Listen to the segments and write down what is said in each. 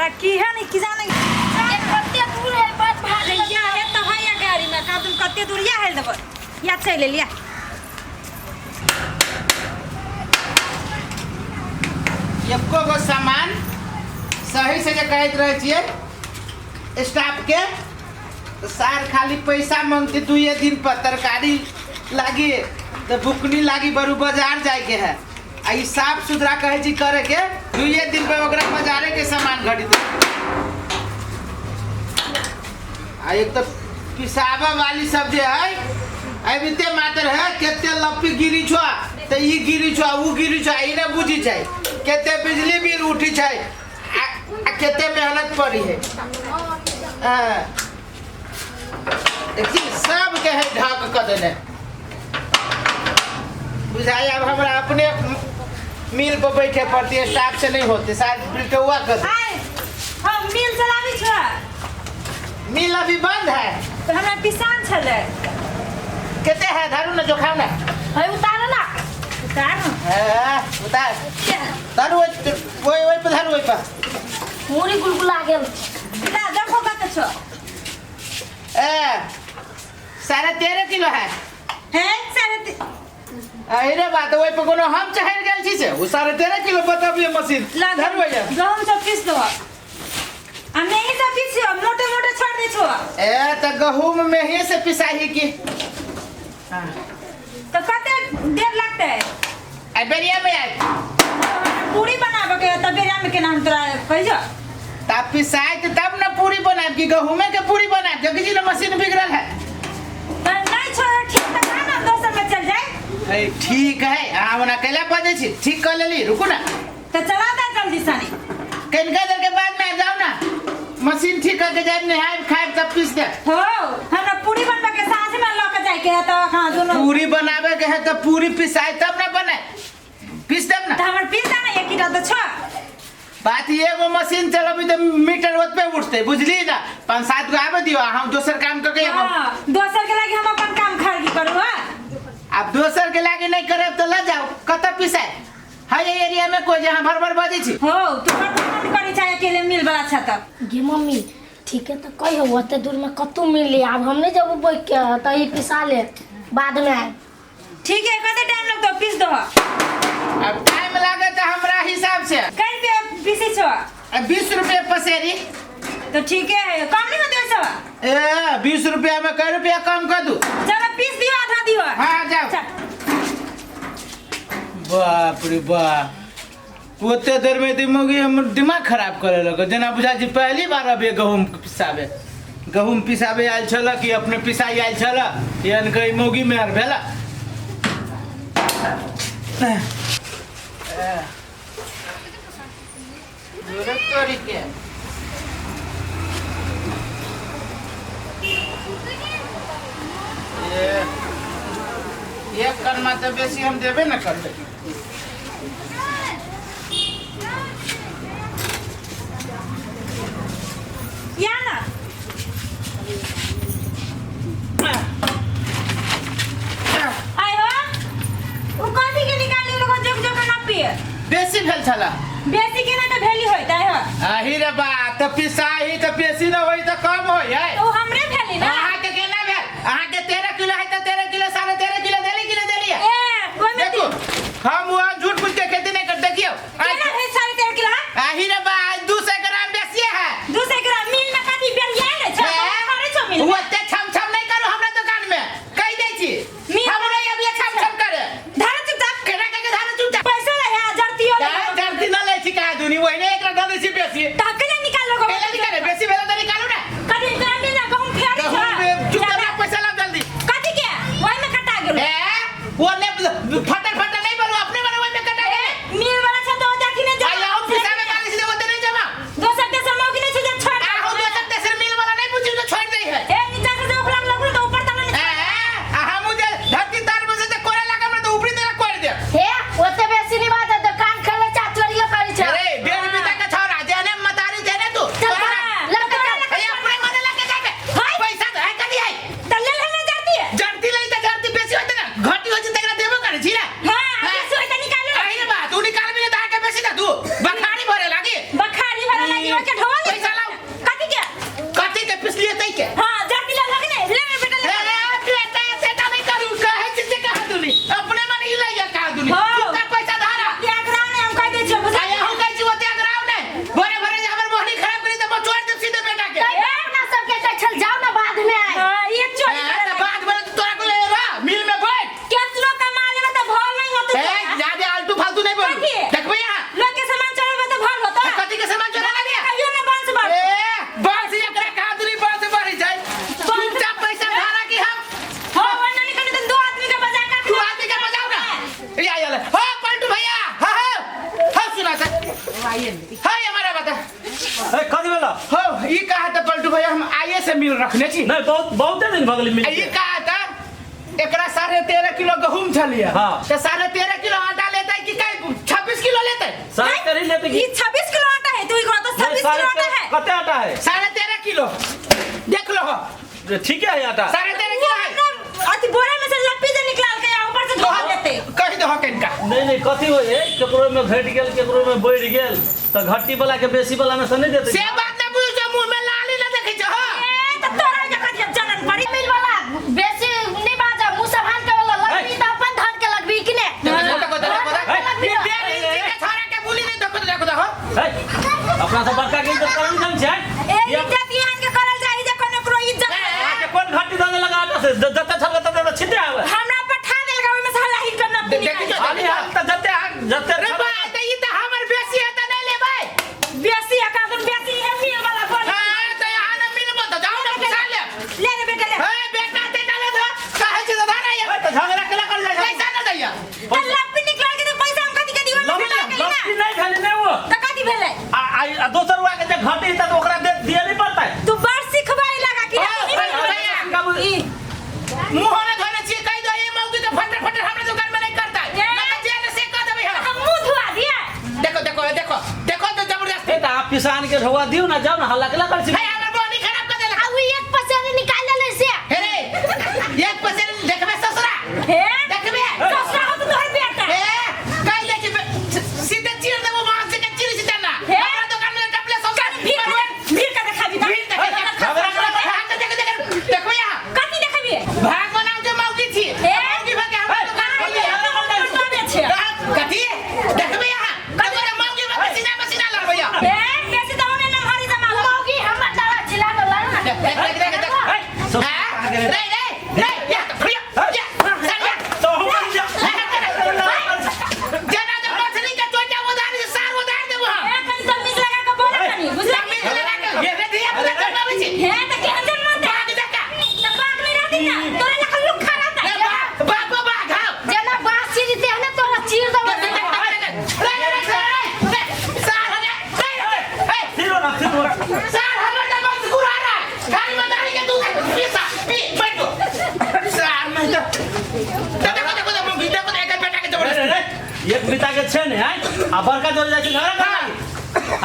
सारा की है नहीं की जाने। कते दूर है बात भाग। या है तो है या गाड़ी में का तुम कते दूर या है देबो या चल लिया। एको गो सामान सही से जे कहैत रहै छियै स्टाफ के तऽ सार खाली पैसा मांगते दुइये दिन पर। तरकारी लागी तऽ बुकनी लागी, बरू बाजार जाइके है। आ ई साफ सुथरा कहै छी करे के, दुइये दिन पर ओकरा बाजारे के सामान घटी। आ एक तऽ पिसाबा वाली सब जे है अबिते मात्र है, कते लप्पी गिरी छो तऽ ई गिरी छो ऊ गिरी छो, ई नहि बुझी छै कते बिजली बिल उठी छै आ आ कते मेहनत पड़ी है। हाँ। देखी सबके है ढक कऽ देने बुझाइ। अब हमरा अपने मिल पर बैठे पड़ती है, स्टाफ से नहीं होते, शायद बिल्टुआ कर दे। आय हम मिल चलाबै छ? मिल अभी बंद है। तऽ हमरा पिसान छलै। कते है धरू ना, जो खाओ ना। है उतारो ना। उतार न। हाँ, उतार धरू, ओहि ओहि ओहि पर धरू, ओहि पर। मुड़ी गुलगुला गेल। ला देखो कते छो। ए 13.5 किलो है। है अरे बात ओहि पर कोनो हम चढ़ि गेल छी से ओ 13.5 किलो बतबिए मशीन। ला धरू भैया। गहूम सब पीस दो आ मेही सब पीसियो, मोटे मोटे छोड़ दे छो। ए तऽ गहूम में ही से पिसाही की। तो कते देर लगतै? आ बेरिया में आय। पूरी बनाबे के त बेरिया में केना हम तोरा कहियो? तब पिसाई तऽ तब न पूरी बनाब कि गहूमे के पूरी बनाब? देखै छी ने मशीन बिगड़ल है। त नहीं छोड़, ठीक त ना ना दोसर में चल जाए। ए ठीक है, अहाँ ओना कैला बजै छी? ठीक कऽ लेली, रुकू ना। त चला दे जल्दी सनी। कनिका देर के बाद में आ जाओ ना, मशीन ठीक करके जाए, नहायब खायब तब पीस दे। हो हमरा पूरी बनबे के साँझ में लऽ के जाए के है त हाँ दोनों। पूरी बनावे के है तो पूरी पिसाई तब ना बने, पीस देब ना। त हमर पीस दे ना एक किलो त छो। बात ये एगो मशीन चलबी तो मीटर ओतबे उठते, बुझली ना? पाँच सात गो आबे दियो, हम दोसर काम करके एगो। हाँ, दोसर के लागी हम अपन काम खाली करू। हाँ अब दोसर के लागे नहीं करब तो ल जाओ। कत पिसाए है ये एरिया में कोई जहाँ भर भर बजै छी? हो तू बड़ मन करी चाहे अकेले मिल वाला छ त। गे मम्मी, ठीक है तो कही हो ओते दूर में कतू मिली, आब हम नहीं जब बैठ के त ई पिसा ले, बाद में आए। ठीक है, कते टाइम लगतो पीस दो? अब टाइम लागत है हमरा हिसाब से। कै रुपया पीसे छो? अब 20 रुपये पसेरी। तो ठीक है, कम नहीं होते सब? ए 20 रुपया में कै रुपया कम कर दू? चलो पीस दियो, आधा दियो। हाँ जाओ। चल। बाप रे बाप, ओते देर में दिमाग हमर दिमाग खराब करे लगो, जेना बुझा छी पहली बार अभी गहूम पिसाबे, गहूम पिसाबे आयल छल कि अपने पिसाई आयल छल एहन कहीं मौगी में आर भेला। तोरी के एक कनमा तऽ बेसी हम देबे न करबै। या ना आय हो, उ कथी के निकाली लोग जोक जोक ना पिए। बेसी भेल छला। बेसी के ना त भेली होइत आय हो। आही रे बा, तऽ पिसाही तऽ बेसी न होई तऽ कम होई है? तो हमरे भेली ना। अहाँके केना भेल? अहाँके 13 किलो है तऽ 13 किलो, 13.5 किलो देली कि नहि देली? ए ओइ में देखो हम वहाँ झूठ मूठ के खेती नहीं कर, देखियो। केना भेल 13.5 किलो? हाँ? आही रे बा, 200 ग्राम बेसी है। 200 ग्राम मिल में कथी बेरिया ने छ? करे छो मिल में? ओते छम छम नहीं करू हमरा दुकान में, कह दै छी। मिल हमरा अभी छम छम करे। धर चुपचाप। केना के धारे चुपचाप? पैसा ले है जरतियो ले। काय जरती न लै छी का दुनी, ओहिने एकरा दऽ दै छी बेसी। त केना निकाल लोगो? केना निकाले? बेसी भेल तऽ निकालू ना। कथी तोरा मिल ना गहूम फेर छ? गहूम में चुपचाप ला, पैसा ला जल्दी। कथी के ओइ में कटा गेल? ए वो ने फटर फटर नहीं बोलू, अपने वाला ओहि में कटा गेल। मिल वाला छ त ओते अथी नहीं आ हम पिसाबे वाली से ओते नहीं जमा। दोसर तेसर मौकी नहीं छै जे छोड़। आ हम दोसर तेसर मिल वाला नहीं पूछी तो छोड़ दै है। ए नीचा से जे ओकरा लगल त ऊपर तक नहीं। ए आ हमू जे धरती तार में से जे कोरे लागम ना तो ऊपरी तरह कोर दे। हे ओते बेसी नहीं बात, दुकान खोले चा चोरियो करी छ। अरे डेढ़ बीता हाय हमारा बता। ए, कथी भेल? हो ई कहा त पलटू भैया, हम आइए से मिल रखने छी। नहीं, बहुत बहुते दिन भऽ गेल मिल आ ई कहा त एकरा 13.5 किलो गहूम छलिए। हाँ। तो 13.5 किलो आटा लेते कि काय 26 किलो लेते? 13.5 लेते कि ये 26 किलो आटा है, तू ही कहो तो नहीं, 26 साढ़े किलो आटा तेरह- है। कते आटा है? 13.5 किलो देख लो हो। ठीक है आटा। 13.5 किलो है। अथी बोरा में से लप्पी जे निकाल के आ ऊपर से धो देते। कहि दहो कनिका। नहीं नहीं, कथी होइ है, केकरो में घटि गेल, केकरो में बढ़ि गेल, तऽ घट्टी वाला के बेसी वाला में से नहीं देते। से बात ना बुझ, जो मुंह में लाली ना देखै छ हो। ए त तोरा जे कथी जलन पड़ी। मिल वाला बेसी नहीं बाजा, मुंह संभाल के वाला लगबी त अपन धान के लगबी कि ने? देखो देखो देखो ए, देखो, डेढ़ इंची के छोरा के गुली नहीं। देखो देखो देखो। ए, अपना सब बड़का के इज्जत करल जान छै। ए इज्जत इहान के करल जाई जे कोनो करो इज्जत। के कोन घट्टी दने लगा आटा से जते छल तते त छिटे आवे। हमरा पठा देल गा, ओइ में से हल्ला ही करना। देखी जो। खाली हाथ त जते जते रे बा, त ई त हमर बेसी है त नहीं लेबै। बेसी है का बेसी है मिल वाला बोल। हां त यहाँ न मिलबो त जाओ ना पिसा ले। ले रे बेटा ले। ए बेटा ते डाले दो काहे छै दादा रे। ए, त झगड़ा केला कर जाइ छै? पैसा न दैया। त लप्पी निकाल के तो पैसा हम कथी के दीवाना लपटी के ना। लपटी नहीं खाली नहीं वो। त कथी भेलै? आ आ दोसर हुआ के जे घटी त ओकरा दे दिए नहीं पड़ता है। तू बड़ सिखबाई लगा कि ओ, भैया, ई मुंह ने धोने छियै, कहि दो ए मौगी के फटर फटर हमरा दुकान में नहीं करता है। ए। ना त जेल से कह देबै हम। हम मुंह धुआ दिए। देखो देखो देखो देखो तो जबरदस्ती। ए त आप किसान के ढोआ दियो ना, जाओ ना हल्ला केला कर छी। हे हमर बोनी खराब कर देलक। आ उ एक पसेरी निकाल लेले से। हे रे एक पसेर देखबे ससुरा। हे देखबे। ससुरा हो तो तोहर बेटा। ए कहि दे कि सीधे चीर देबो, बांस से के चीर सीधे ना। हे। हमरा दुकान में टपले ससुरा। भीड़ भीड़ का देखा दी। भीड़ देखे। झगड़ा केला कर। हां त देखो देखो देखो यहाँ। कथी देखबी? भाग बनाओ के मौगी छी। हे। मौगी भके हमरा दुकान खोल छै। कथी देखबे यहाँ? देखो त मौगी भके सीधा मसीना लड़बैया। हे बेसी त होने नमहरी जमा मौगी हमर दादा चिल्ला दला ना। देख देख देख देख। ए, सब हाँ? रे रे रे या खड़िया या सरिया। तो हम कर जा। जना जब मछली के टोटा उधार से सार उधार देबो हम। ए कनी तमीज लगा के बोल कनी बुझला? तमीज लगा के ये रे दिया पुता जन्माबै छी। हे त केहन जन्मते? बाघ जका। त बाघ नहीं रहती ना तोरा लखन लुखा रहता। रे बाप बाप बाघ हाउ। जेना बाँस चीरते है ना तोरा चीर देबो। देख देख देख देख रे रे रे रे सार रे रे रे फिर ना फिर सार हमर त बस गुरारा खाली मदारी के दूध पीसा पी बैठो सार नहीं तो देखो देखो देखो मौगी देखो एकर बेटा के रे जबरदस्ती। रे एक बिता के छै ने आय आ बड़का जल जाइ छै झगड़ा करा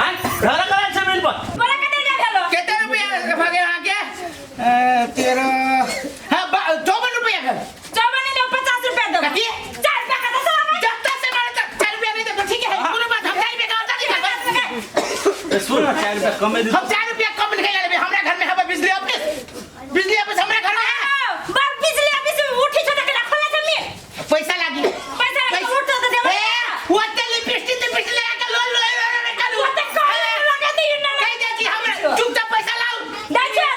आय झगड़ा करा छै मिल पर। बोला कते जा भेलो? कितने रुपया भगे अहाँ के? 13 हाँ 54 रुपया भेल। 54 ले 50 रुपया दो। कथी? 4 रुपया का दस आबै। जत्ता से मारे तक 4 रुपया नहीं देबो। ठीक है कोनो बात, हम 4 रुपया का और नहीं देबै। ए, सुन ना 4 रुपया कमे दे। हम 4 रुपया कम लिखे लेबै। हमरा घर में हवे बिजली ऑफिस, बिजली ऑफिस हमरा घर में है। बड़ बिजली ऑफिस में उठी छ त खोला छ मिल। पैसा लागी। पैसा लागी, उठ तो देबै। ए ओते लिपस्टिक लिपस्टिक लगा के लोल लोल करू। ओते कहले लगा दी ना। कहि दे कि हमरा चुपचाप पैसा लाउ। दै छै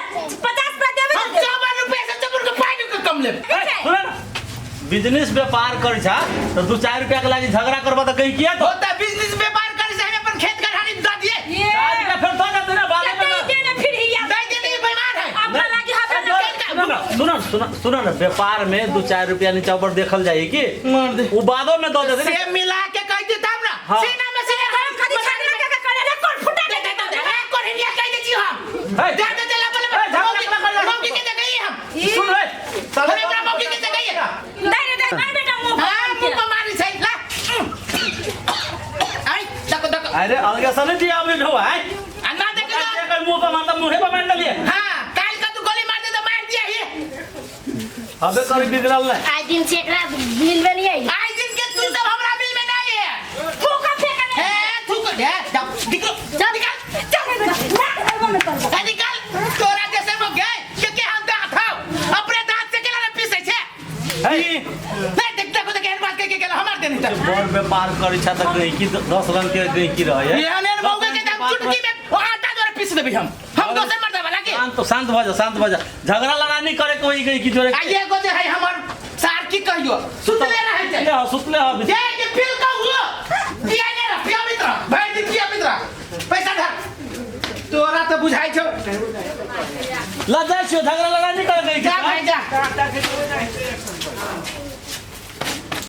50 रुपया देबै। हम 54 रुपया से 54 के पाइ के कम लेब। ए, सुन ना बिजनेस व्यापार कर छा त 2-4 रुपया के लागी झगड़ा करबा त कहीं किया तो होता बिजनेस व्यापार करे से हम अपन खेत खलिहानी दे दिए। ये 4 रुपया फिर तो देते ना बाद में। कते देने फिर हिया दे दे दे बेईमान है। अपना लागी हमरा सुनो ना सुनो सुनो सुनो ना व्यापार में 2-4 रुपया नीचा ऊपर देखल जाए कि मार दे। उ बादो में दऽ देते से ना। मिला के कह दे तब ना। हाँ। सीना में सीना हम खाली झगड़ा के करे रे कोन फुटा दे दे दे दे कोरिया कह दे छी हम। ए, दे दे दे लबल ए, झगड़ा मौगी कर ले। मौगी के जगह हम। सुन रे हम एकरा मौगी के जगह है। दे रे दे मार बेटा मुंह। हां मुंह पर मारी छै ला। आई देखो देखो। अरे अलगे से नहीं दिया अभी ढोआ है। आ ना देख लो। एकर मुंह पर मारता मुंहे पर मार देलिए। हां काल का तू गोली मार दे तो मार दिया ही। अबे कर बिगड़ल नहीं। आज दिन से एकरा मिल में नहीं आई। आज दिन के तू सब हमरा बिल में नहीं है। थूका फेंक ए थूक दे जा निकलो चल। निकाल। चल रे बेटा ना करबो में करबो। ए निकाल तोरा जैसे में गए के के हम दांत हाउ अपने दांत से केला ना पीसै छै। ए, नहीं देख देखो तो केहन बात कह के गेल हमार देने तक। बड़ व्यापार करै छा त गैंकी 10 रंग के गैंकी रहै है। एहन एहन मौके के दाम चुटकी में वो आटा द्वारा पीस देबै हम। हम दोसर मर्दा वाला के। शांत शांत भऽ जा शांत भऽ जा झगड़ा लड़ाई नहीं करे कोई गैंकी जोरे। आ ये गो जे है हमर सार की कहियो सुतले रहै छै। सुतले हो सुतले हो। जे के पिल का हुआ पिया ने रह पिया मित्र भरि दिन पिया मित्र पैसा धर तोरा त बुझाइ छौ। ल जाइ छियो झगड़ा लड़ाई नहीं करे गैंकी। जा भाई जा।